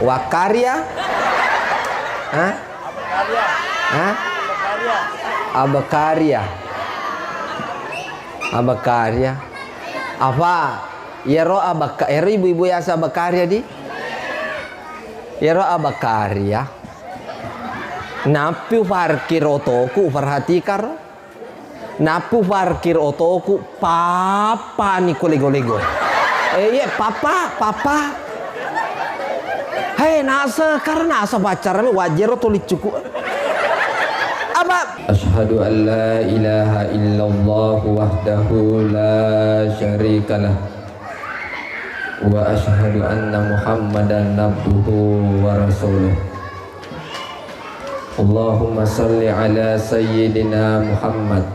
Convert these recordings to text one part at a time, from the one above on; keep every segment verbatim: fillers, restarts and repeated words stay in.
Wakaria? Hah? Hah? Abakaria. Abakaria. Apa? Iyaro abaka-, iyaro ibu-ibu yasa abakaria di? Iyaro abakaria. Nappi uparkir otoku, uperhatikaro. Nappu parkir otoku, papani ko lego-lego. Eh, iya, papa, papa. Hei, nasa, karena nasa pacaran, wajar to liccuku. Apa? Asyhadu an la ilaha illallah wahdahu la syarikalah. Wa asyhadu anna Muhammadan abduhu wa rasuluh. Allahumma salli ala sayyidina Muhammad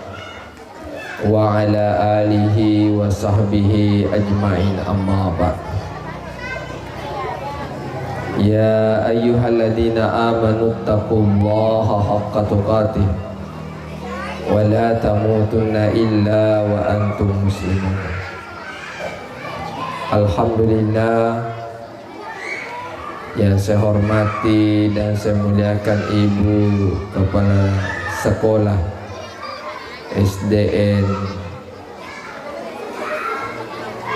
wa ala alihi wa sahbihi ajma'in, amma ba'd. Ya ayyuhalladzina amanu taqullaha haqqa tuqatih wa la tamutunna illa wa antum muslimun. Alhamdulillah, yang saya hormati dan saya muliakan Ibu Kepala Sekolah S D N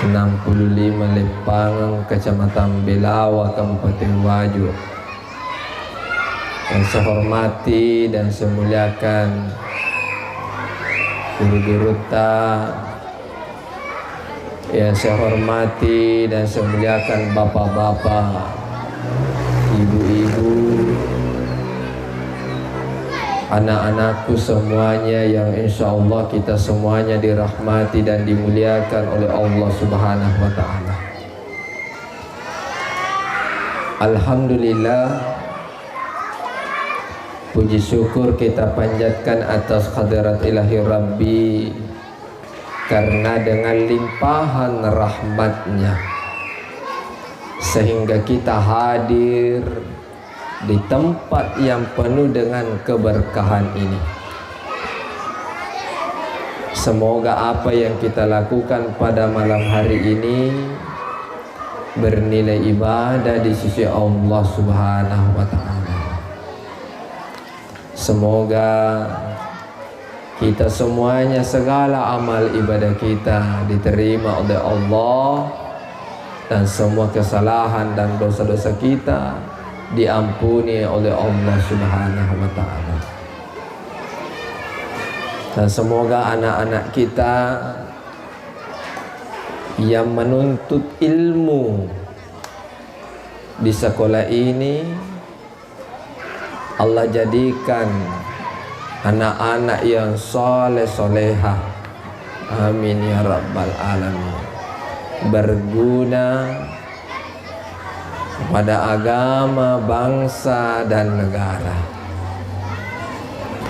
enam puluh lima Leppangeng, Kecamatan Belawa, Kabupaten Wajo. Yang saya hormati dan saya muliakan guru-gurutta, yang saya hormati dan saya muliakan bapak-bapak, ibu-ibu, anak-anakku semuanya yang insya Allah kita semuanya dirahmati dan dimuliakan oleh Allah Subhanahu wa Ta'ala. Alhamdulillah, puji syukur kita panjatkan atas hadirat Ilahi Rabbi, karena dengan limpahan rahmatnya, sehingga kita hadir di tempat yang penuh dengan keberkahan ini. Semoga apa yang kita lakukan pada malam hari ini bernilai ibadah di sisi Allah Subhanahu wa Ta'ala. Semoga kita semuanya, segala amal ibadah kita diterima oleh Allah, dan semua kesalahan dan dosa-dosa kita diampuni oleh Allah Subhanahu wa Ta'ala. Dan semoga anak-anak kita yang menuntut ilmu di sekolah ini, Allah jadikan anak-anak yang soleh soleha. Amin ya rabbal alamin. Berguna pada agama, bangsa, dan negara.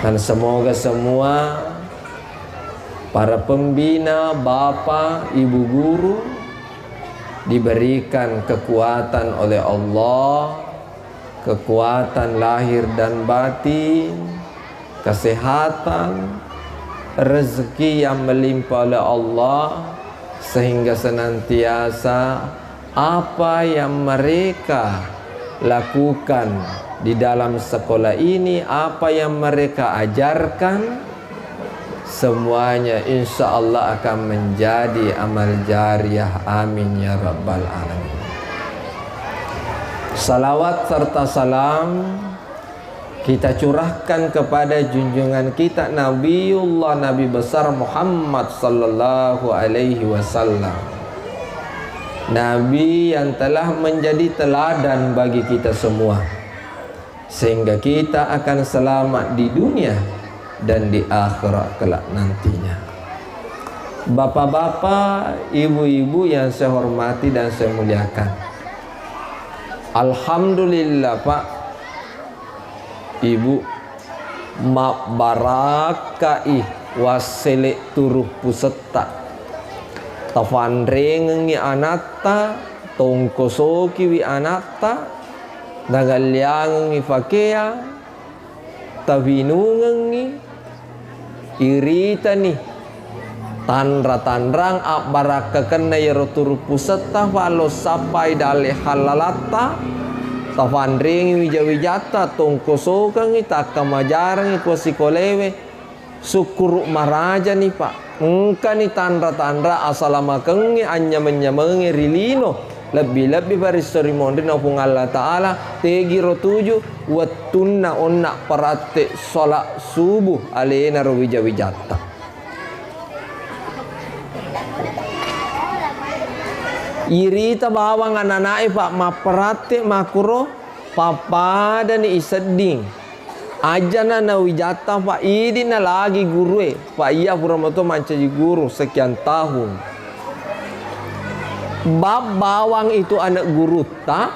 Dan semoga semua para pembina, bapak, ibu guru diberikan kekuatan oleh Allah, kekuatan lahir dan batin, kesehatan, rezeki yang melimpah oleh Allah, sehingga senantiasa apa yang mereka lakukan di dalam sekolah ini, apa yang mereka ajarkan, semuanya insya Allah akan menjadi amal jariah. Amin ya rabbal alamin. Salawat serta salam kita curahkan kepada junjungan kita Nabiullah Nabi besar Muhammad sallallahu alaihi wasallam. Nabi yang telah menjadi teladan bagi kita semua, sehingga kita akan selamat di dunia dan di akhirat kelak nantinya. Bapak-bapak, ibu-ibu yang saya hormati dan saya muliakan, alhamdulillah, Pak, Ibu, mabbarakkai wassele turu pusetta. Tafanrengengngi anatta, tongkosokiwi anatta, nagalliangengngi fakeang, tawinungengngi, iritani tanra-tanrang abbarakkakenna iyaro turu pusetta, fallo sappai dalle hallalatta, Tafanrengi wija-wijatta, tongkosokengngi, takkamajarengngi ko sikolewe. Sukkuru' marajani, Pak. Engkani tanra-tanra asalamakengnge, anyameng-nyamengnge ri lino. Lebbi-lebbi parisori monri na Puang Allah Ta'ala, tegiro tuju wettunna onna' paratte' sholat subuh alena ro wija-wijatta. Irita bawang anana'e, Pak, mapparatte' makkuro, pappadani isedding. Ajana nawijatta, Pak, idi nalagi gurue, Pak, iya pura mato mancaji guru sekian tahun. Bab bawang itu anak gurutta,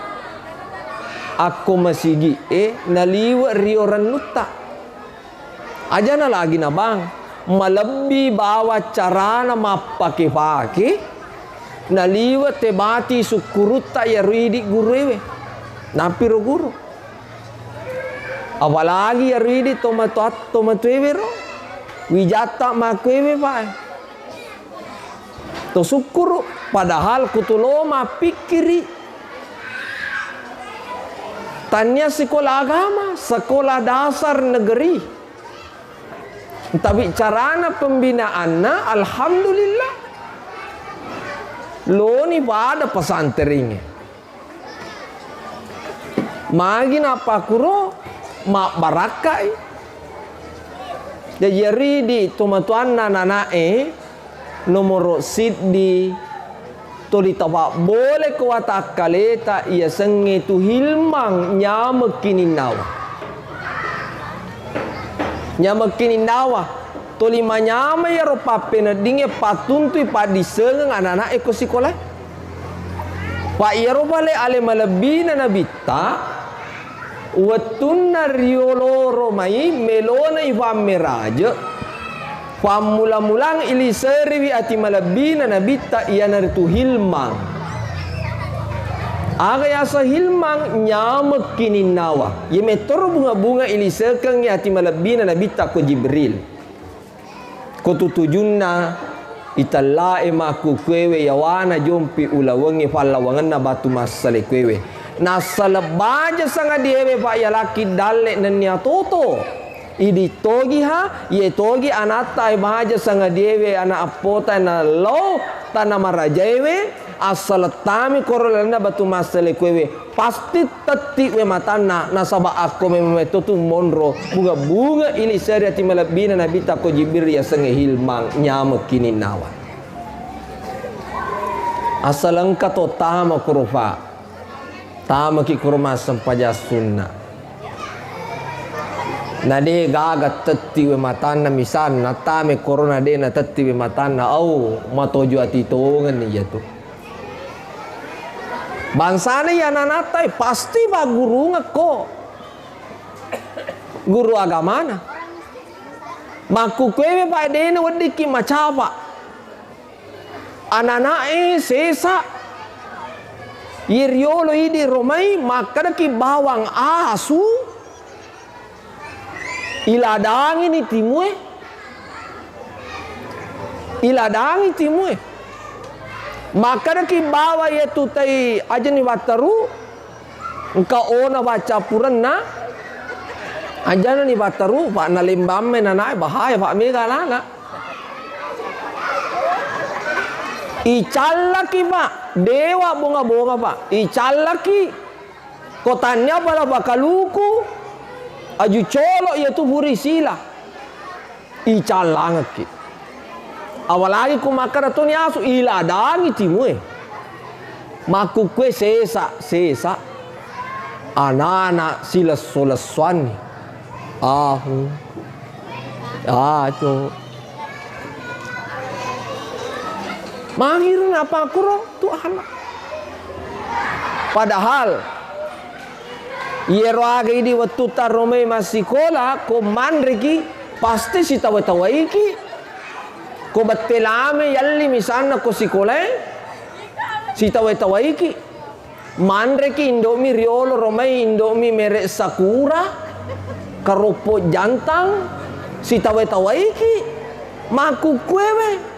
akko masigi'e naliwe' rio rennutta. Ajana lagi nabang, malebbi bawa carana mappake-pake, naliwe' tebati sukkurutta iyaro idi guruewe. Nappiro guru. Apalagi iyaro idi tomatoat-, tomatoewe ro. Wijatta makkuewe, Pak. To sukkuru', padahal kutulo mappikkiri'. Tania sikola agama, sekolah dasar negeri. Tapi carana pembinaanna, alhamdulillah. Loni pada pesanteringnge. Magi napakkuro mabbarakkai. Jaji, iyaridi tomatoanna nana'e nomoro siddi, toli tapabboleko watakkaleta, iyasengnge tu Hilmang, nyamekki ninnawa. Nyamekki ninnawa. Toli manyameng iyaro pappeneddingnge pattuntui paddissengeng anana'e ko sikolae. Pa iyaro bale ale malebbina Nabitta, wettunna rioloro mai melona ifammeraje, fammula-mulang iliseriwi ati malebbina Nabitta, iyanaritu Hilmang. Aga yaseng Hilmang? Nyamekki ninnawa. Iye mettoro bunga-bunga ilisekengngi ati malebbina Nabitta ko Jibril. Ko tutujunna, itellae makkukkuewe yawana jompi ulawengnge fallawangenna batu massale kuewe. Nassaleng baja sangadiewe, pa iyalakki dalle nennia toto. Idi togiha, iye togi anatta e baja sangadiewe ana appota nallo tana marajaewe, assalettami koro lalenna batu massale kuewe. Pasti tetti'we matanna, nasaba akko memeng metto tu monro, bunga-bunga iliseri ati malebbina Nabitta ko Jibril yasengnge Hilmang, nyamekki ninnawa. Asal engka to tama kuro, Pak. Tamaki kuro massempajang sunna. Na de gaga tetti'we matanna, misalna tame korona de na tetti'we matanna, au, matojo ati tongenni iyatu. Bangsana iya ananatta e pasti maggurungekko guru agamana. Makkukkuewe, Pak, dena weddikki macapa. Anana'e sesa. Ye riolo idi romai makkedaki bawang asu. Iladangini timue. Iladangi timue. Makkedaki bawa iyetu tai ajani wattaru, engka ona waccappurenna, ajana ni wattaru, pa nalembamme nanae bahaya, pa mega nana. Icallaki, Pak, dewa bonga-bonga, Pak. Icallaki. Ko tannia pala bakaluku, aju colo iyatu furi sila. Icallangekki. Apalagi ko makkeda toni asu, iladangi timue. Makkukkue sesa, sesa. Anana silesso-lessoanni. Ahu. Aco. Mangiru napakkuro tu anak. Padahal iyero aga idi wettu taromai massikola, ko manreki pasti sitawa-tawaiki. Ko bette lame yalli misalna ko sikolae, sitawa-tawaiki. Manreki Indomie riolo romai, Indomie merek Sakura, karoppo jantang, sitawa-tawaiki, makkukkuewe.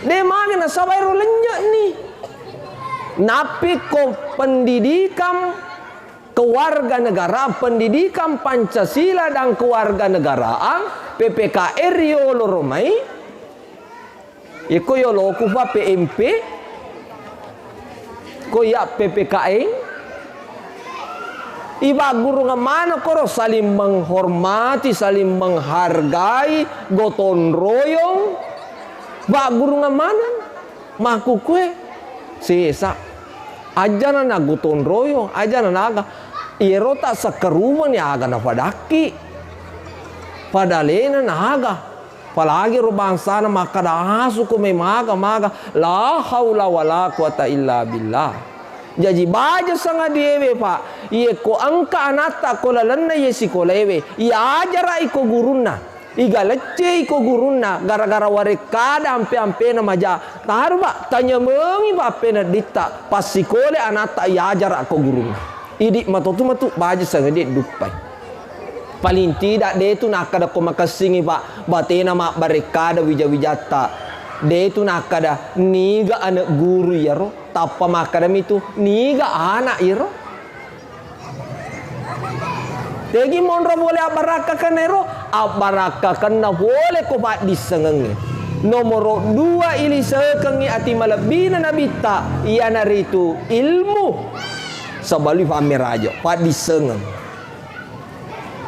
De mage nasaba ero lennyekni. Nappi ko pendidikan Kewarganegaraan, pendidikan Pancasila dan kewarganegaraan, P P K R riolo romai. Iko yoloku fa P M P, ko iya P P K N. Ibaggurungeng maneng koro saling menghormati, saling menghargai, gotong royong. Baggurungeng maneng. Makkukue sesa. Ajana na gotong royong, ajana naga. Iyero ta sekkerumeni aga napadakki. Padalena naga. Apalagi ro bangsana makkada asu ko mai maga, maga. La haula wala quwata illa billah. Jaji baja sangadiewe, Pak. Iye ko engka anatta ko lalenna iye sikolaewe, iajara iko gurunna. Iga lecce iko gurunna gara-gara warekkada ampe-ampena maja. Taru, Pak, tanyamengi, Pak, penedditta. Passikole anatta iajara ko gurunna. Idi matotu matu baja sangadie duppai. Paling tidak, detu nakkada ko makessingi, Pak, batena mabbarekkada wija-wijatta. Detu nakkada niga anak guru iyaro, tappa makkadami tu niga anak iyaro. Tegi monro pole abbarakkakenna ero, abbarakkakenna pole ko paddissengengnge. Nomoro dua ilisekengngi ati malebbina nabitta, iyanaritu ilmu. Sabalui pammeraja, paddissengeng.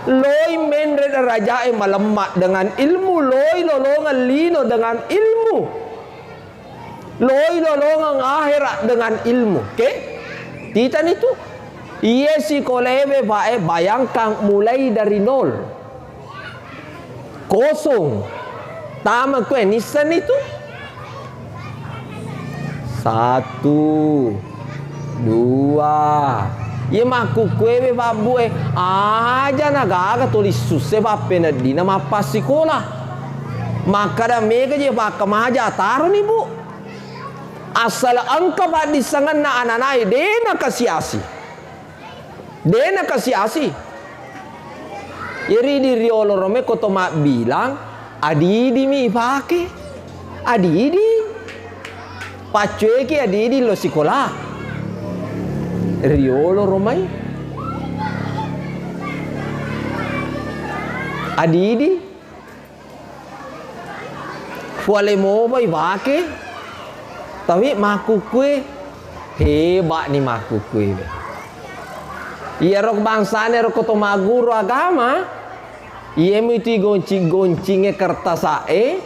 Loi menre darajae malemma dengan ilmu, loi lolongeng lino dengan ilmu. Loi lolongeng akhera dengan ilmu. Oke? Titani tu. Iye sikolaewe, Pak, e, bayangkan mulai dari nol. Kosong. Tama kue, nissani tu. Satu, dua. Iye makkukkuewe, Pak, Bu, e, aja nagaga tuli susse pappeneddina mappassikola. Makkada mega je pakkamaja taroni, Bu. Asal engka paddissengenna ananae, de nakasiasi. De nakasiasi. Iri di riolo rome ko to mabbilang, adidi mi ipake. Adidi. Paccueki adidi lo sikola. Riolo romai. Adidi. Fuale mopa ipake, tapi makkukkue, heba'ni makkukkue. Iyaro bangsana ero ko to magguru agama, iyemu itu igoncing-goncinge kertasa'e,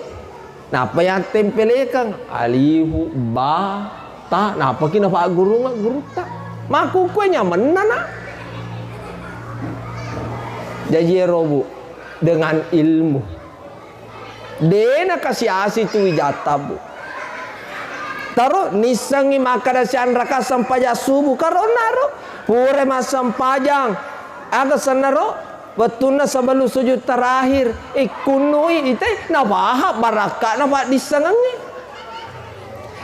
nappa yattempelekeng, alifu, ba, ta, nappaki napaggurungeng gurutta. Makkukkue nyamenna, Nak. Jaji ero, Bu, dengan ilmu. De nakasiasi tu wijatta, Bu. Taro nissengngi makkada sianraka sempajang subuh, karonna ro pura massempajang. Aga sennaro wettunna sebelum sujud terakhir, ikkunnui ite, napaha barakka'na paddissengengnge.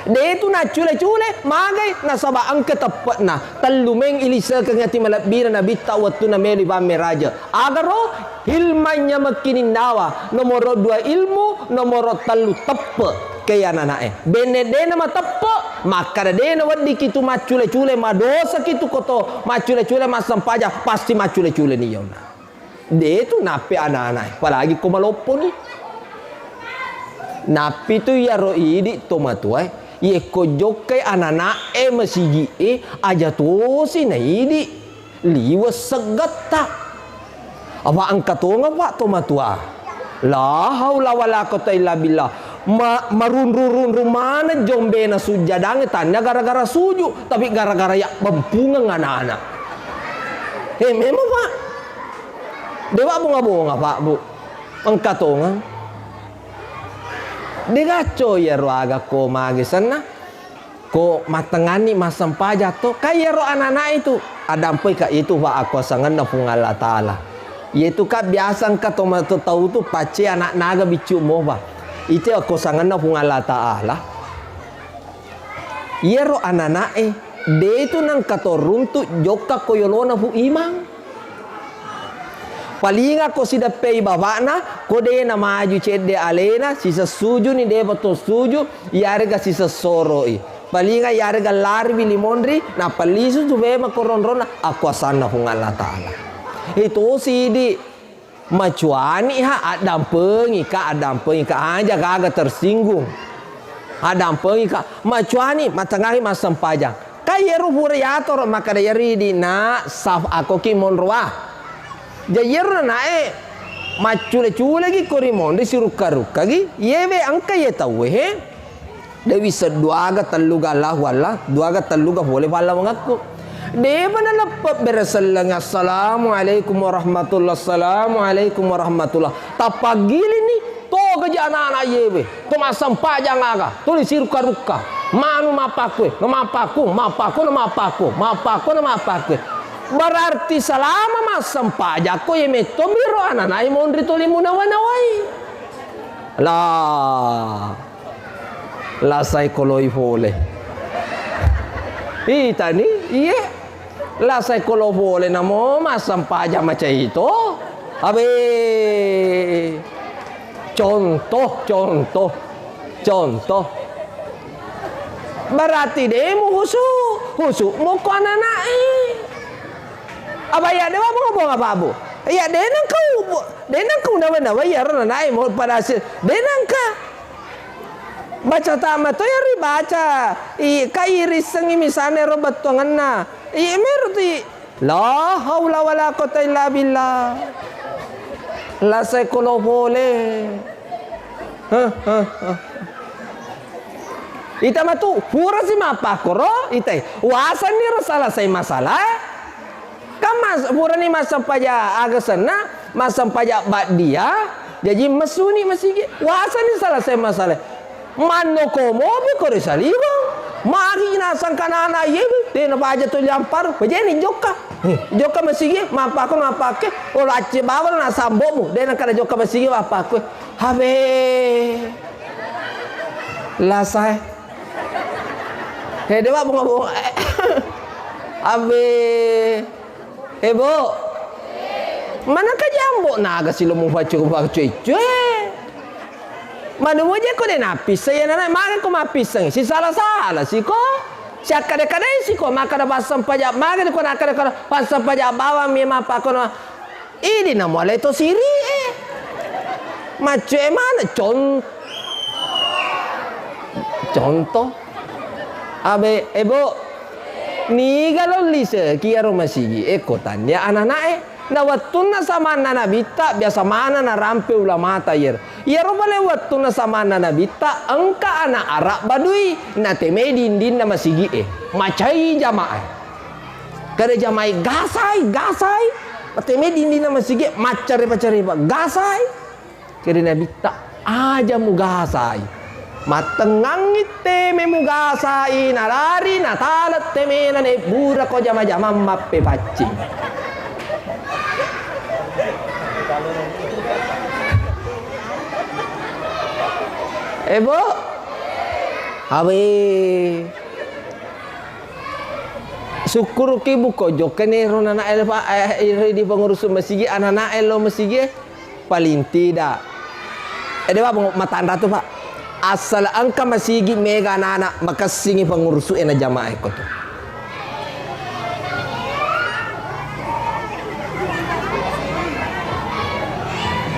De tu naccule-cule, magai nasaba engka teppe'na. Tellu meng ilisekeng ati malebbina nabitta wettunna melo ipammeraja. Agaro hilman nyamekkininnawa, nomoro dua ilmu, nomoro tellu teppe ke anana'e. Benne dena mateppe, makkada dena weddiki tu maccule-cule, madosaki tu koto maccule-cule massempajang, pasti maccule-cule ni yauna. De tu nappe anana'e, apalagi ko malopponi. Nappi tu iyaro idi tomatoae, yekko jokkai anana'e masigi'e, aja tosi na idi liwe seggetta. Apa engka tongeng, Pak, tomatoa. La haula wala quwata illa billah. Ma-, marunru-runru maneng jombena sujjadangnge, tannia gara-gara suju, tapi gara-gara yabbempungeng anana. Eh, memang, Pak. Dewa bonga-bonga, Pak, Bu. Engka tongeng. Degacco iyaro aga ko mage senna. Ko mattenganni massempajang to, ka iyaro anana'e tu. Addampoi ka itu, Pak, akuasangenna Puang Allah Ta'ala. Iyetu ka biasa engka to, to tau tu pacce ana'naga biccu mopa. Itu akuasangenna Puang Allah Ta'ala. Iyaro anana'e, de tu nengka to runtu jokka ko yolona Pu Imang. Palinga ko sideppei bapakna, ko de namaju cedde alena, sisessujuni, depa to suju, iyarega sisessoroi. Palinga iyarega lariwi limonri, nappa lisu tu memeng ko ronronna akuasanna Puang Allah Ta'ala. Itu sidi, macuani ha, addampengi ka, addampengi ka, aja gaga tersinggung. Addampengi ka, macuani, matengngangi massempajang. Ka iyaro pura yatoro makkada iyaro idi, na, saf akoki monroa. Jaji iyaro nanae maccule-culegi ko ri monri sirukka-rukkagi, iyewe engka iye tauwe he. De wisseng duaga telluga Allahu Allah, duaga telluga pole pallawangekku. Depa naleppe bere selleng, "Assalamualaikum warahmatullah, assalamualaikum warahmatullah." Tappaggilini, togaji anak-anak yewe. To massempajang aga, tuli sirukka-rukka. Manu mappakkue, no mappakku, mappakku, no mappakku, mappakku, no mappakku. Berarti selama massempajang ko ye metto biro anak-anak monri tuli munawa-nawai. Lah. Lasai koloi pole. Itani, iye. Lasai kolo pole namo massempajang macaito. Abe. Contoh, contoh, contoh. Berarti demu husu, husu moko ananae. Abaya dewa bunga bunga babu. Iya denang kau, denang kau nawa nawa iya rona nae mo pada hasil. Denang ka. Baca tama to ya ribaca. I, ka irisengngi misalnya ro bettuangenna. I, meruti. La haula wala quwata illa billah. Lasai kolo pole. Hah, hah, hah. Ita matu, pura si mappakkoro, itai. Wasanni ro salasai masalah. Kan mas, purani massempaja aga senna, massempaja baddia, jaji messuni masigi. Wasanni salasai masalah. Manno ko mopi ko ri saliweng. Magi nasang kanana iye, de napaja to jampar, pajeni jokka. Jokka masigi, mappakko, mappakke, oh, lacce bawang na sambomu, de nangkada jokka masigi, mappakko. Habe. Lasae. Hede wa bunga bunga. Habe. Eh, Bu. Manaka jambo naga silo mufacu-facu iccu, eh. Manu moje ko de nappisseng, iya nana maga ko mappisseng. Si sala-sala siko. Si akkada-kadai siko, makkada passempaja maga ko nakkada-kada passempaja bawang mi mappakono. Idi na mualai to siri e. Maccu e mana con-, contoh. Abe, eh, Bu. Niga lo liseki iyaro masigi e, ko tannia anana'e. Na wettunna samanna Nabitta, biasa maneng narampe ulamata iyaro. Iyaro pale wettunna samanna Nabitta, engka ana' Arab badui, natemei dindinna masigi'e. Macai jama'e. Kada jama'e, gasai, gasai. Natemei dindinna masigi'e, maccare-pacare, gasai. Kede Nabitta, aja mugasai. Mattengngangngi teme mugasai, nalari, nataleng temena, nebbura ko jama-jamang mappepaccing. Eh, Bu? Awe. Sukkuruki buko jokkene ro nana ele, Pak, eh, iri di pengurus masigi, anana elo masigi, eh. Paling tidak. Eh, dewa, Pak, matanra tu, Pak. Asal engka masigi mega anak-anak, makessingi pengurusu ena jamaah eko tu.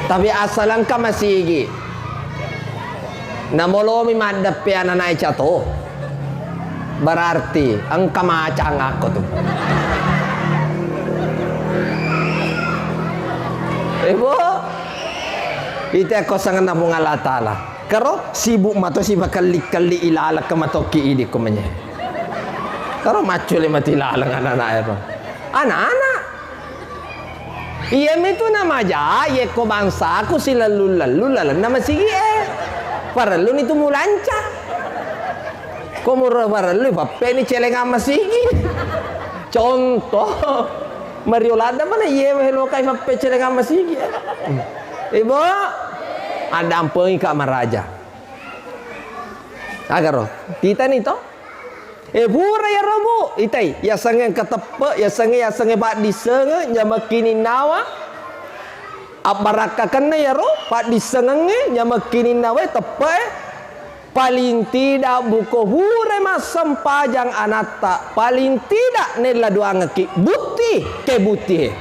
Tapi asal engka masigi, namolomi maddeppe ananae cato, berarti engka macang akko tu. Ibu, itu kosonganna Puang Allah Ta'ala. Karo sibuk mato sipakelli-kelli ilaleng ke matokki idi ko menye. Karo maccule mati laleng anak-anak ero. Anak-anak. Iyamitu namaja, yekko bangsaku silellu-lellu lalenna masigi e. Parelluni tu mulanca. Ko mura parellu, pappeni celengang masigi. Contoh. Mario ladda mana iye lokai pappe celengang masigi. Ibu, addampengi ka maraja. Agaro, titani to? Eh, pura iyaro, Bu, itai, yasengnge engka teppe, yasengnge, yasengnge paddissengeng, nyamekkininnawa, abbarakkakenna iyaro, paddissengengnge, nyamekkininnawae, teppe e. Paling tidak buko hure massempajang anatta, paling tidak nella doangekki butti, ke butti he.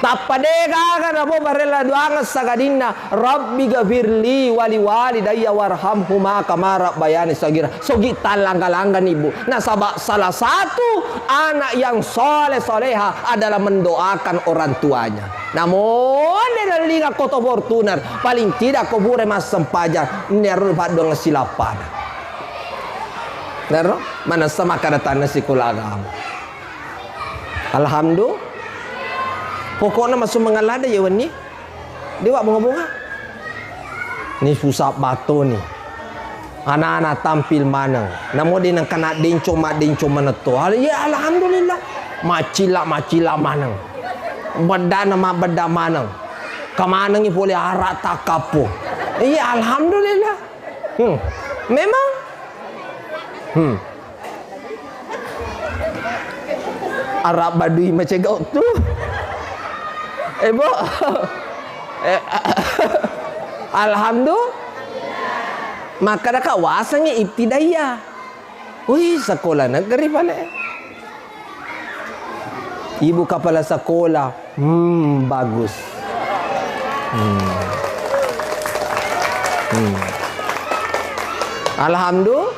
Tappa de gaga namo barella doangeng sagadinna, "Rabbi gafirli wali walidayya warhamhuma kama rabbayani sagira." Sogi tallangga-langgani, Bu. Nasaba salah satu anak yang soleh soleha adalah mendoakan orang tuanya. Namo de nallinga ko to Fortuner, paling tidak ko pura massempajang, nero paddoang silappana. Nero manessa makkada tanna sikola agama. Alhamdulillah. Pokokna masumangallada ye wenni. Dewa bonga-bonga. Ni susah bato ni. Anak-anak tampil maneng. Namo de nengka naddencong, maddencong manetto. Al-, ya alhamdulillah. Macilla, macilla maneng. Beddana mabbedda maneng. Kamanengi pole arak takkappo. Iya alhamdulillah. Hmm. Memang. Hmm. Arabba dui macegau tu. Eh, Bo. Eh, alhamdulillah. Makkadaka wasengngi ibtidaiyah. Wih, sekolah negeri pale. Ibu kepala sekolah, hmm, bagus. Hmm. Hmm. Alhamdulillah.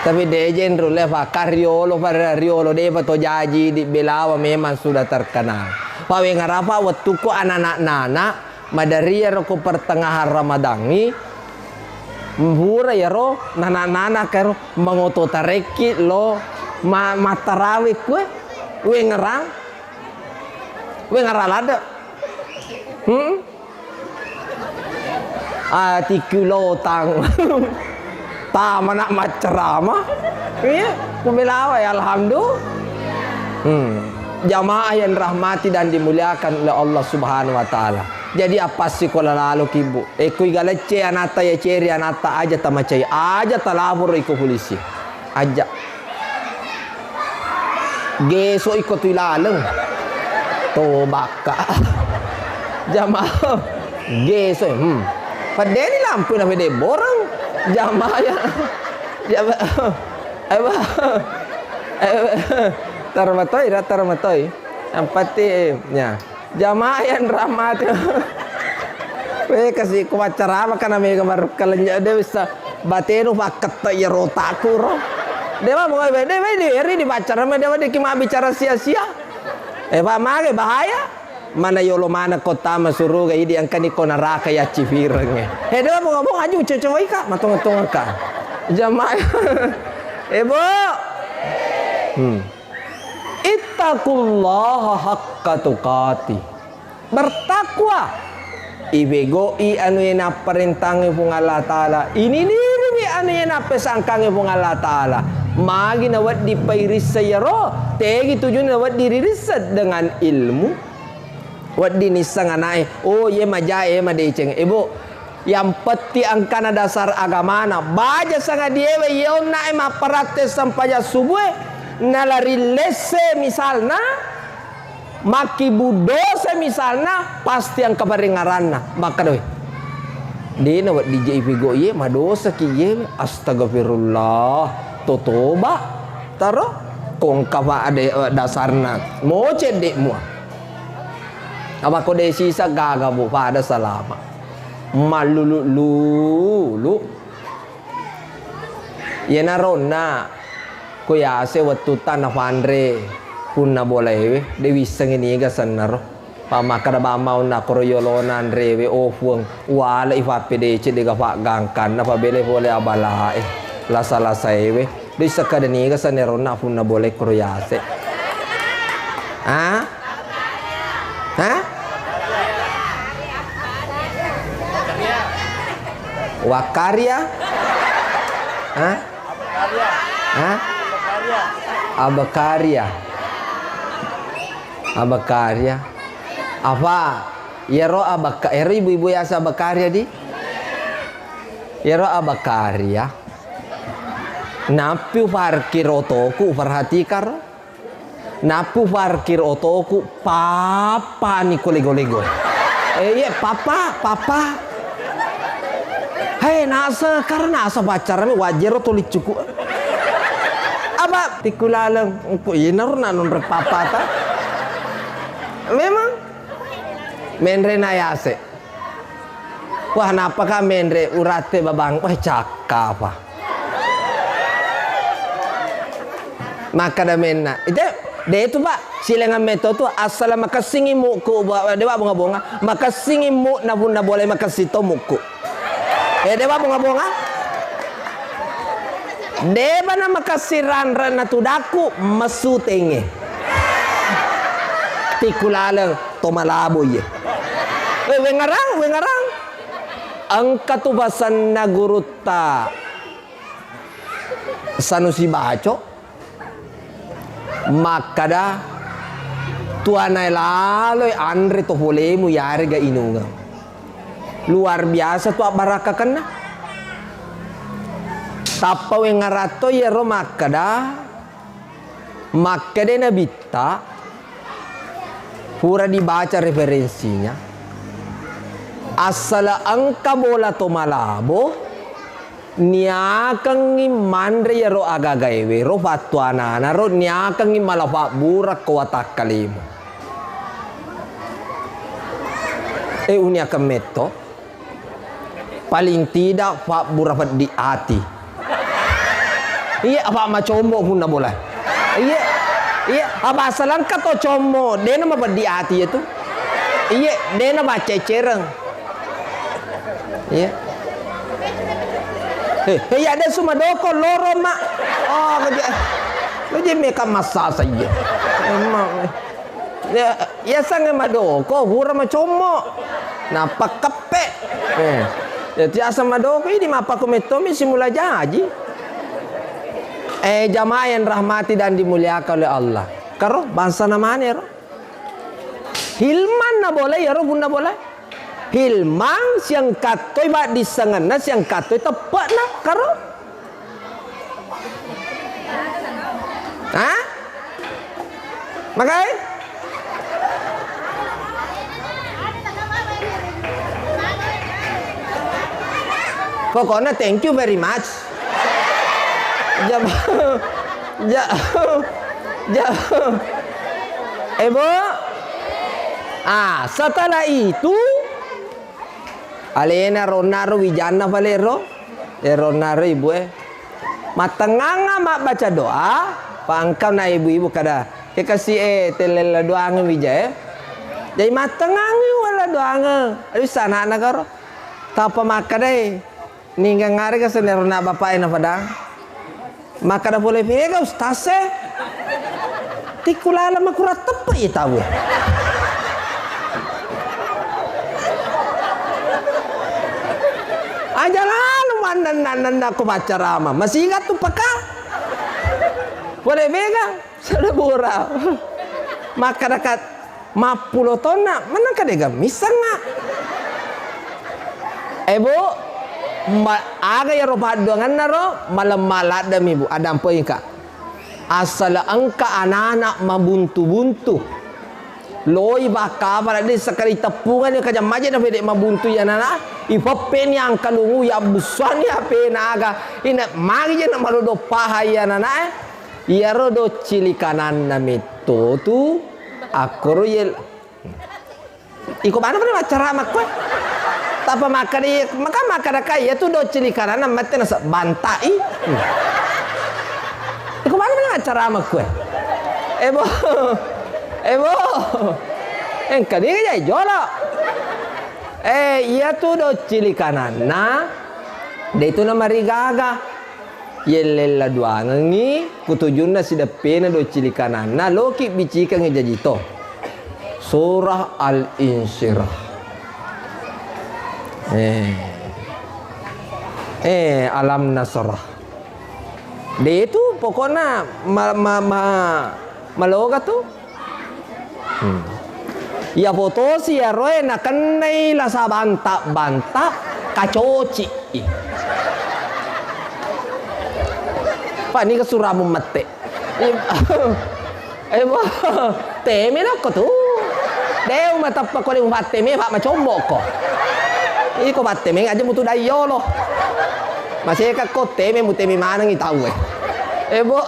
Tapi de jenrulle fa kariolo, fa riolo, de fa to jaji di Belawa memang sudah terkenal. Fa wengarafa wettukku anak-anak nana, Madari iyaro ko pertengahan Ramadangngi, mpura iyaro nana-nana kero mangoto tarekki lo ma-, mattarawe kue, wengerang, wengerang ladde. Hmm? Atikku lotang. Tamana maccerama. Iya, ku Belawa ya, alhamdulillah. Hmm. Jamaah yang dirahmati dan dimuliakan oleh Allah Subhanahu wa Ta'ala. Jadi, apa sikola lalo ki, Bu? E, kui galecce anatta, ya ceri anatta, aja tamacai, aja talaporo iko polisi. Aja. Geso iko tu ilaleng. Tobakka. Jamaah. Geso, hmm. Pedeni lampu na pede borong. Jamaah ya. Jamaah. Apa? Tarmatoi, ra tarmatoi. Yang penting, ya. Jamaah yang dirahmati. Weh, kasi ku maccarama kana mega marukka lenja de bisa batenu pakkette ya rotaku ro. Dewa mo be de be de ri di maccarama dewa de ki mabbicara sia-sia. Eh, Pak, mage bahaya. Mana yolo mana kota masuruga idi angkani ko neraka ya cifirengnge. Eh, dewa mo ngomong aju cewek-cewek ka, matong-matong ka. Jamaah. Eh, Bu. Hmm. Ittaqullaha haqqa tuqatih. Bertakwa. Ipegau'i anu iya napparentangngi Puang Allah Ta'ala. Ininiriwi anu iya nappesangkangngi Puang Allah Ta'ala. Magi nawedding pairisseng iyaro, tegi tujunna nawedding ririsseng dengan ilmu. Wedding nisseng ana'e, oh, iye majae, iye madeceng. Eh, Bu, yang penting angkana dasar agamana. Baja sangadiewe, iye onna'e mapparatte sempajang subue, nalari lesse misalna, makkibbu dosa misalna, pasti engka parengngeranna. Makkeda, "Weh, de nawedding je ipigau iye, madosaki iye, astagfirullah, totoba." Taro, ko engka pa ade, eh, dasarna, moce de mua. Apa ko de sisa gaga, Bu, pada salama. Mallulu-lulu. Iyanaro onna ko yase wettutta nafanre punna bolaewe, de wissengi niga sennaro. Pa makkeda bamma onna koro yolona anrewe, oh Puang, uwale'i fappedece de gaga paggangkanna, pabele pole abalae, lasa-lasaewe. De wissekkeda niga senneronna punna bolae koro yase. Ah? Hah? Wakarya? Hah? Hah? Abakarya. Abakarya. Apa? Iyaro abaka-, iyaro ibu-ibu yasa abakarya di? Iyaro abakarya. Nappi uparkir otoku, uperhatikar. Nappu parkir otoku, papani ko lego-lego. Eh, iya, papa, papa. Hei, nasa, karena nasa pacarami wajero tuli cuku. Apa? Tikku laleng, engko inaro na nonrek papata. Memang menre na yase. Wah, napaka menre urate babang, wah, cakka apa. Makkada menna. Ite, de tu, Pak, silengan meto tu, asala makessingi muku, ba-, dewa bonga-bonga, makessingi mu, na punna boleh makessing to muku. Eh, dewa bonga-bonga. Deba na makessing ranra na tudaku, messu tenge. Tikku laleng, to malabo iye. Eh, wengarang, wengarang. Engka tu pasanna gurutta Sanusi Baco. Makkada, tuanae laloi anre to polemu yarega inungeng. Luar biasa tu abbarakkakenna. Tappa wengaratto iyaro makkada, makkeda Nabitta, pura dibaca referensinya, assala engka bola to malabo, niakengngi manre iyaro agagaewe ro fattuanana ro, niakengngi mala fabbura ko watakkalemu. E, uniakeng metto, paling tidak fabbura peddi ati. Iya, apa macombo punna bola. Iya, iya, apa asalangka to commo, dena mapeddi ati itu. Iya, dena macecereng. Iya. He, he, ya ada sumadoko loro, Mak. Oh, kerja. Kerja meka masa saja. Emang. Ya, ya sange madoko, hura macommo. Nappa keppe. Eh. Ya tiasa madoko ini mappaku mettomi simula jaji. Eh, jamaah yang rahmati dan dimuliakan oleh Allah. Karo bangsa namanya ro. Hilman na bola, iyaro punna bola. Hilman siangkattoi paddissengenna, siangkattoi teppe'na, karo? Ha? Magai? Pokoknya thank you very much. Jam, ja-, ja-, eh, Bu? Ah, setelah itu, alena ronna ro wijanna pale ro. Eh, ronna ro ibu e. Mattengngangnga mabbaca doa, pangkau na ibu-ibu kada, ke kasi e, tellella doangeng wija e. Jadi mattengngangngi wala doangeng. Aduh, sanakna karo. Tappa makkadai. Ninggang arega senero na bapak e na padang. Makkada pole pega ustaz e. Tikku lala makurang teppe i tau e. Aja lalu mannanna-nanna ko maccarama. Masih ingat tu peka. Pole pega. Salebura. Makkadaka mappulo taunna, mennang kadega missengnga. Eh, Bu, ma-, aga iyaro paddoangenna ro, malemma laddemi, Bu, addampengika. Asal engka anana mabuntu-buntu. Loi bakkapala de sekali teppungani kajammaje na pede mabuntu iyanana, ipeppeni angkalungu, yabbussuani apena aga, ina magi je na marodo paha iyanana, eh. Iyaro doccili kananna metto tu, akkoro ye-, iko mana pada maccarama koe? Tapa makkada, maka makkada kai, iya tu doccili kananna mette nasa bantai. Hmm. Iko mana pada maccarama koe? Eh, Bo. Eh, Bo. Engka ni jai jolo. Eh, iya tu doccili kananna, de tu namarigaga. Yellella duangengngi, kutujunna sideppena doccili kananna, loki bicikengngi jaji to. Surah Al-Insyirah. Eh. Eh, Alam Nasrah. De tu pokokna ma-, ma-, ma-, maloga tu. Hmm. Iya fotosi iyaroe nakennai lasa banta-banta, kacoci. Pak, ni kesuramu mette. Eh, Bo, teme lokko tu. De umateppa ko de umatteme, Pak, macombo ko. Iko battemeng aja mutu daiyolo. Maseka ko teme muteme manengi tau e. Eh, Bu.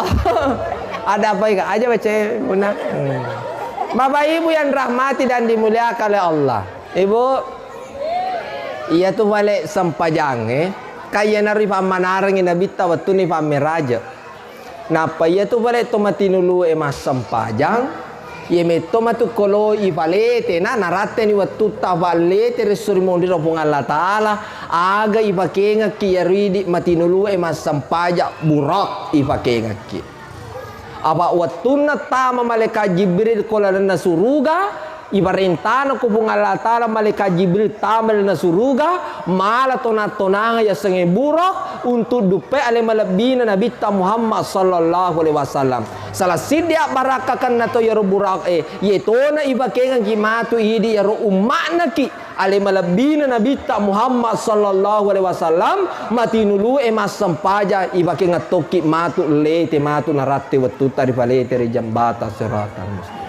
Ada apa ika? Aja baca, Bunda. Hmm. Bapak Ibu yang rahmati dan dimuliakan oleh Allah. Ibu, iya tu bale sempajangnge, kaiyanaro ipammanarengngi Nabitta wettunna ipammeraje. Nappa iyatu bale to matinulu'e massempajang, iye metto matu koloi ipalete, na naratteni wettutta pallete resso ri monriro Puang Allah Ta'ala, aga ipakengekki iyaro idi matinulu'e massempajang, burak ipakengekki. Apa wettunna tama malaikat Jibril ko lalenna suruga, iparentana ko Puang Allah Ta'ala malaikat Jibril tama lalenna suruga, mala tona-tonanga yasengnge burak untuk duppe ale malebbina Nabitta Muhammad sallallahu alaihi wasallam. Salah siddi abbarakkakenna to yaro burak e, yetona ipakengengki matu idi yaro umma'naki. Ale malebbina Nabitta Muhammad sallallahu alaihi wasallam, matinulu'e massempajang, ipakengeng tokki matu lete matu naratte wettutta ripalete ri jambatan Siratal Mustaqim.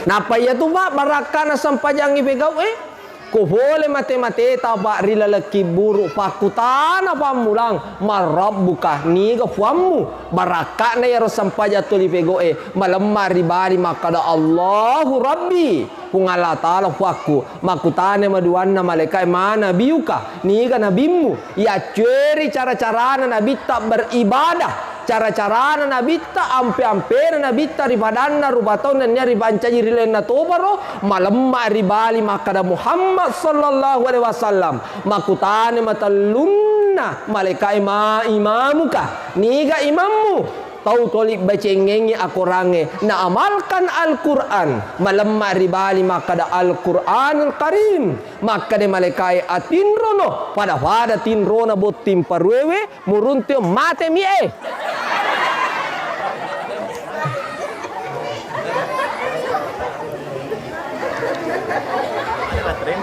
Nappa iyatu, Pak, barakkana sempajang ipegau e, ko pole mate-mateta, Pak, ri laleng kibburu, pakkutana pammulang, "Man rabbuka?" Niga puammu? Barakka'na iyaro sempajang tuli pegau'e, malemma ri bali makkada, "Allahu Rabbi," Puang Allah Ta'ala puakku. Makkutana maduanna malaika'e, "Ma nabiyuka?" Niga nabimmu? Yaccueri cara-carana Nabitta beribadah, cara-carana Nabitta, ampe-ampena Nabitta ri padanna rupa tau nennia ripancaji ri lalenna toparo, malemma ri bali makkada, "Muhammad sallallahu alaihi wasallam." Makkutana matellunna malaika'e, "Ma imamuka?" Niga imammu? Tau toli bacengengngi akorangnge, naamalkan Al-Quran, malemma ri bali makkada, "Al-Quranul Karim." Makkada malaika'e, "Atinrono pada-pada tinrona botting paruewe, muruntu mate mi e."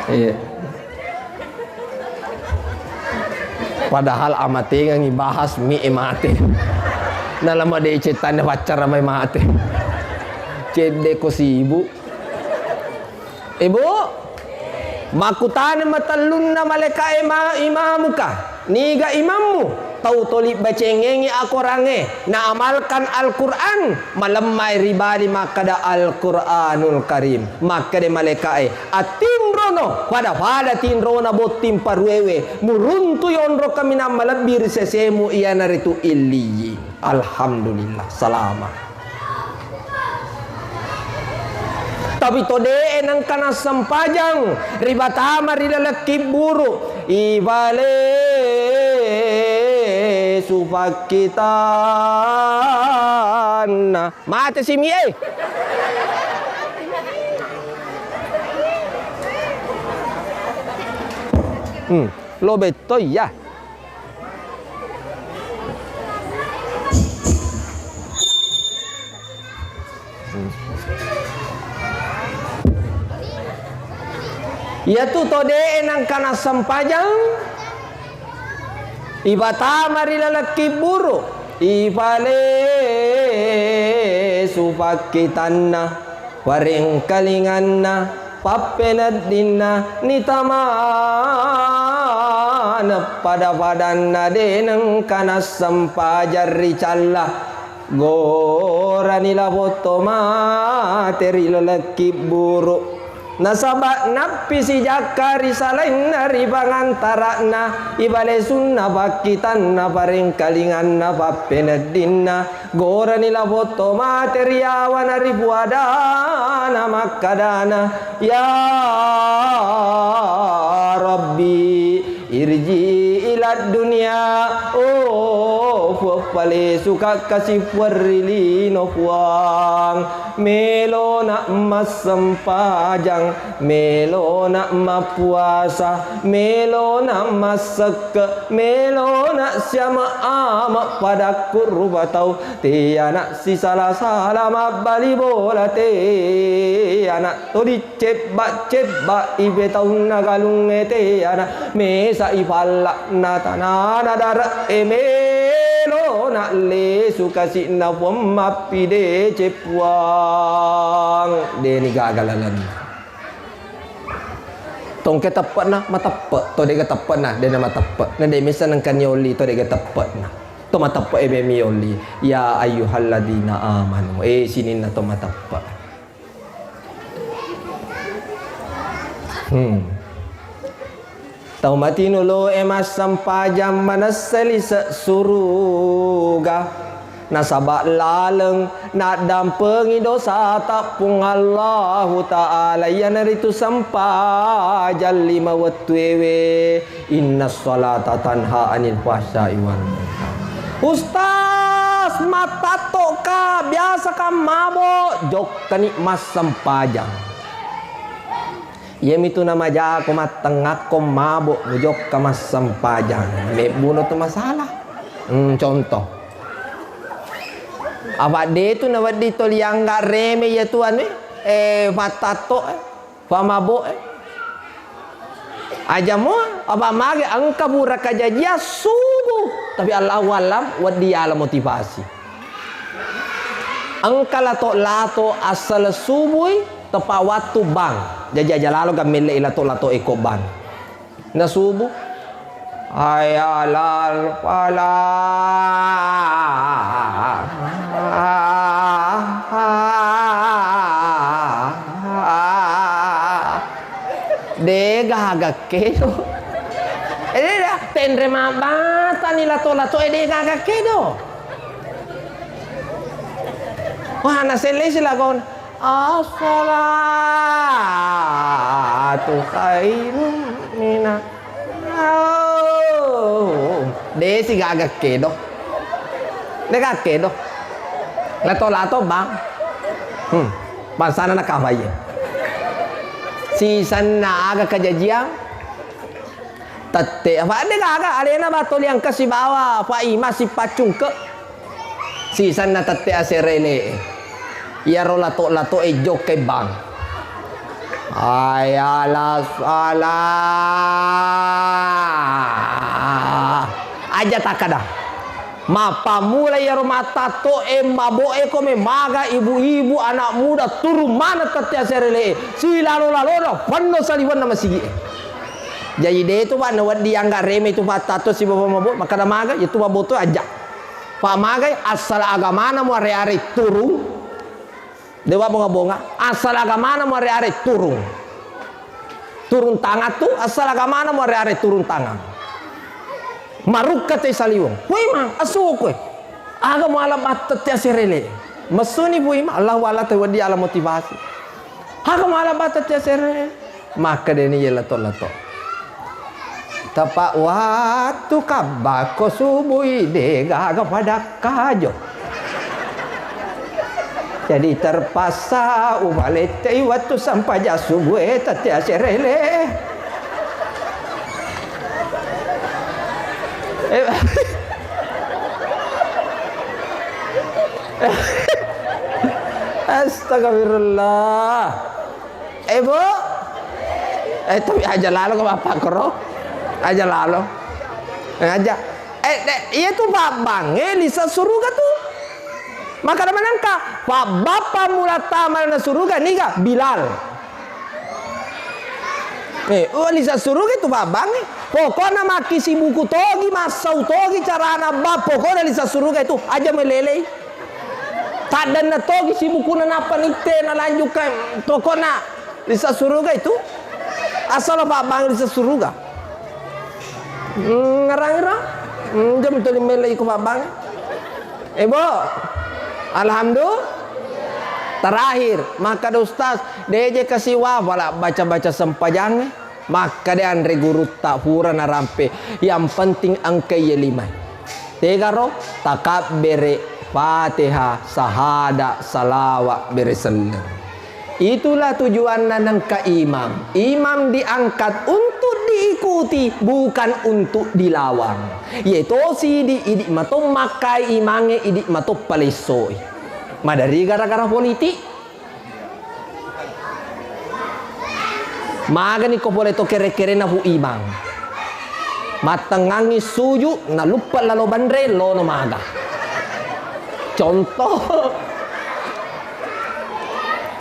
Iya. Padahal amatengengi bahas mi e mate. Nalama de cettanna paccara mai mate. Cedde ko sibuk. Ibu, makkutana matellunna malaika'e, "Ma imamuka?" Niga imammu? Tau toli bacengengngi akorangnge, naamalkan Al-Quran, malemmai ri bali makkada, "Al-Quranul Karim." Makkada malaika'e, "Attinrono pada-pada tinrona botting paruewe, muruntui onrong kaminang malebbi ri sesemu, iyanaritu Illiyin." Alhamdulillah, salama. Tapi to de'e nengka nassempajang, ribatama ri laleng kibburu, ipalesu pakkitanna. Mate si mi e. Hmm, lo betto iya. Iyatu to de'e nengka nassempajang, ibatama ri laleng kibburu, ipalesu pakkitanna, parengkalinganna, pappeneddinna, nitamana pada-padanna, de nengka nassempajang ri calla. Gorani lapotto mate ri laleng kibburu. Nasaba nappi sijakka ri salainna ri pangantara'na, ipalesunna pakkitanna, parengkalinganna, pappeneddinna. Gorani lapotto mate ri yawana ri puadana makkadana, "Ya Rabbi, irji ilad dunya." Oh, Puang, palesuka kasi Puang ri lino, Puang. Melona massempajang, melona mappuasa, melona massekke, melona siama-ama padakku rupa tau. Te ana sisala-sala mabbali bola, te ana todi cebba-cebba ipe taunna galungnge, te ana mesa ipalla na tanana dare e, melona lesu kasi'na Puang mappidece Puang. Deni gaga lalenna. Tongke teppe'na, mateppe'. To de'ga teppe'na, de'na mateppe'. Na de' mesa nengka niolli, to de'ga teppe'na. To mateppe' e memi olli. Ya ayyuhalladzina amanu. Eh, sininna to mateppe'. Hmm. Tau matinulo'e massempajang manessa lise' suruga. Nasaba' laleng naddampengi dosata Puang Allahu Ta'ala, iyanaritu sempajang lima wettuewe. Innas salata tanha anil fahsya'i wal munkar. Ustaz, mattatto'ka, biasaka mabo', jokkani massempajang. Iyamitu namajako mattengngakko mabo' mujokka massempajang. Mebbuno tu masalah. Hmm, contoh. Apa' de' tu nawedding toli angga' reme iya tu anu, eh, pattatto', eh, pamabo', eh. Aja mua, apa' mage engka pura kajajiang subuh. Tapi Allahu a'lam, wedding yala motivasi. Engka lato-lato assala subui, tepa' wattu bang. Jaji aja lalo ga melle' i lato-lato eko bang. Na subuh. Hayya 'alal falah. De' gaga kedo. Eh, de', tenre mabbatani lato-lato e de' gaga kedo. Wah, nasellesi lagona. As-salatu khairum mina-, oh, de' sigaga kedo. De' gaga kedo. Lato-lato bang. Hmm. Bangsana nakafai. Sisenna aga kajajiang. Tette', apa' de' gaga, alena batoli engka sibawa, apa' ima sipaccungke'. Sisenna tette' asere ele'e. Iyaro lato-lato e jokka bang. Hayya 'alas shalah. Aja takkada. Mappammula iyaro mattatto' e, mabo'e ko memaga ibu-ibu, anak muda, turung maneng tette' asere ele'e. Silalo-lalona, penno saliwenna masigi'e. Jaji de' tu, Pak, nawedding angga' reme tu pattatto' sibawa mabo', makkada maga, yetu mabo' tu aja'. Pak, magai, asal agamana muare-are turung. Dewa bonga-bonga, asal agamana muare-are turung. Turung tangan tu, asal agamana muare-are turung tangan. Marukka te saliweng. Woi, Mang, asuko e. Aga muala batta te asere ele'e. Messuni, woi, Mang, Allahu a'lam, te wedding ala motivasi. Aga muala batta te asere ele'e. Makkedani iye lato-lato. Tepa' wattu kabbakko subui de' gaga padakkajo. Jadi terpaksa ubalette'i wattu sempajang subue tette' asere ele'e. Eh, astagfirullah. Eh, Bu? Eh, tapi aja lalo ko bapak koro. Aja lalo. Eh, aja. Eh, eh, iya tu Pak Bang, eh, lise' suruga tu. Makkada manengka, Pak Bang pammula tama na suruga niga Bilal. Eh, oh, lise' suruga tu Pak Bang, eh. Pokokna makkisibuku togi, massau togi carana Bang. Pokokna lise' suruga itu aja melelei. Taddanna togi sibukuna nappa nitte nalanjukkan tokona lise' suruga itu. Asal Pak Bang lise' suruga. Hmm, ngarang ira. Hmm, jam tuli mele iko Pak Bang. Eh, Bo. Alhamdulillah. Terakhir, makkada Ustaz, deje kasiwa, wala baca-baca sempajangnge. Makkeda anre gurutta, pura narampe, yang penting engka iye lima. Tegaro, takabbere, Fatihah, sahada, salawa, bere selleng. Itulah tujuanna nengka imam. Imam diangkat untuk diikuti, bukan untuk dilawan. Iye tosi idi, idi mato makkai imangnge, idi mato palessoi. Madari gara-gara politik. Magani ko pole to kere-kerena Pu Imang. Mattengngangi suju, naluppe lalo banre, lono maga. Contoh.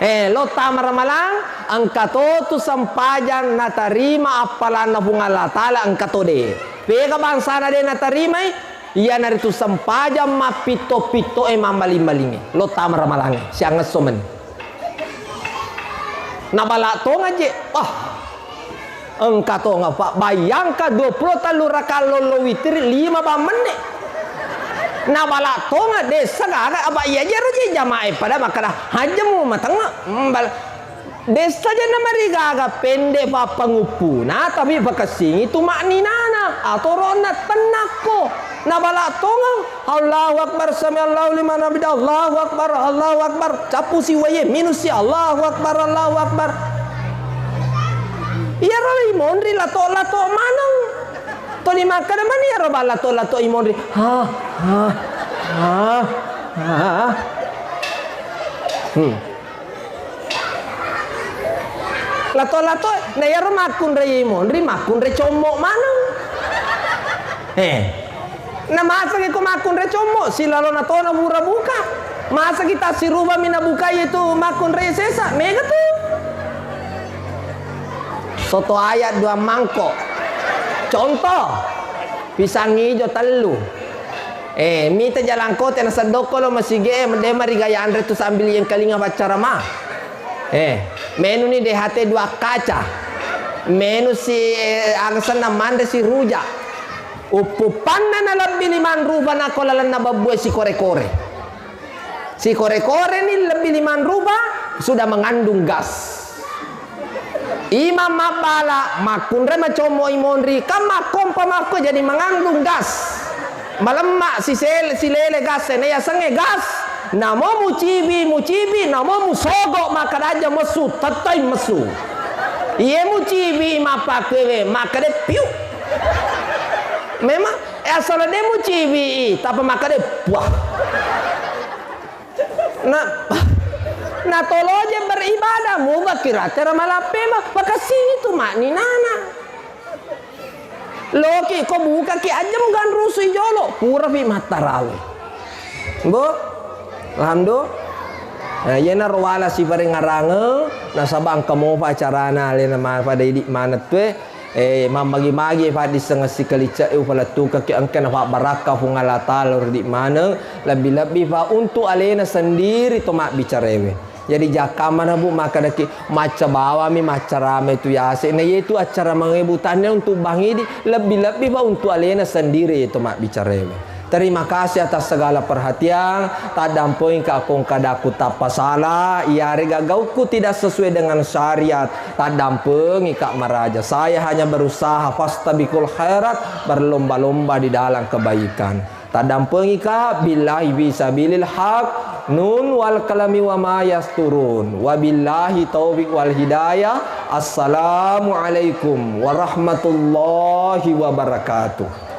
Eh, lo tama ramalang, engka to tu sempajang natarima appalanna Puang Allah Ta'ala, engka to de. Pega bangsana de natarimai, iyanaritu sempajang mappitto-pitto e mammaling-malinge. Lo tama ramalange, siangesso meni. Nabala tonga je, wah, engka tonga, Pak. Bayangkan dua puluh tellu rakaat lollo witiri, lima bang menne. Nabala tonga, dessa gaga, apa iya jero je jamae pada makkada, "Hajjamu matengnga." Mbal-, dessa je namarigaga, pendek pappanguppuna, tapi pakessingi tu makninana, atoronna tennakko. Nabala tonga, Allahu Akbar, sami Allahu liman hamidah, Allahu Akbar, Allahu Akbar. Cappu si wae, minus si, Allahu Akbar, Allahu Akbar. Iyaro imonri lato-lato maneng. Toni makkeda mani iyaro balato-lato imonri. Ha, ha, ha, ha. Hmm. Lato-lato, na iyaro makkunrai monri, makkunrai commo maneng. Eh. Na masaki ko makkunrai commo, silalona tona mura buka. Masaki tassirubami nabuka itu makkunrai sesa, mega tu. Soto ayat dua mangkok. Contoh, pisang ijo tellu. Eh, mita jalangkote naseddokko lo masige, de marigaya anre tu sambil yengkalinga paccarama. Eh, menu ni D H T dua kaca. Menu si, eh, aga senna manre si rujak. Uppu-uppanna na lebbi limang rupa nako lalenna bebbue sikore-kore. Sikore-kore ni lebbi limang rupa sudah mengandung gas. Imang mabbala, makkunrai macommo imonri, kan makkompa makko jadi mengandung gas. Malemma sisel-, silele gas, na yasengnge gas. Namo mucibi, mucibi, namo musogo, makkada aja messu, tettai messu. Iye mucibi mappakkewe, makkada piu. Memang, eh, asal de mucibi, tapi makkada puah. Na, na toloje beribadah, muga kira tera malappema, makasing itu makninana. Loki ko bukaki ajam ganrusui jolo, purapi mattarawe. Bo, alhamdulillah. Nah, iyena ro wala siparengarange, nasaba engka mopa acarana alena ma-, pada idi maneng tue. Eh, mammagi-magi paddisseng sikalicce'e upalettukekki engka nafabbarakka Puang Allah Ta'ala ri maneng, lebbi-lebbi pa untuk alena sendiri to mabbicarewe. Jadi jakkamana, Bu, makkedaki macca bawami maccarame tu yase. Na yetu acara mangebu tanne untuk bangidi, lebbi-lebbi pa untuk alena sendiri to mabbicarewe. Terima kasih atas segala perhatian. Taddampengika ko engka daku tappa sala, iyarega gaukku tidak sesuai dengan syariat. Taddampengika maraja. Saya hanya berusaha fastabiqul khairat, berlomba-lomba di dalam kebaikan. Taddampengika billahi fi sabilil haq, nun wal kalami wa ma yasturun. Wabillahi taufiq wal hidayah. Assalamualaikum warahmatullahi wabarakatuh.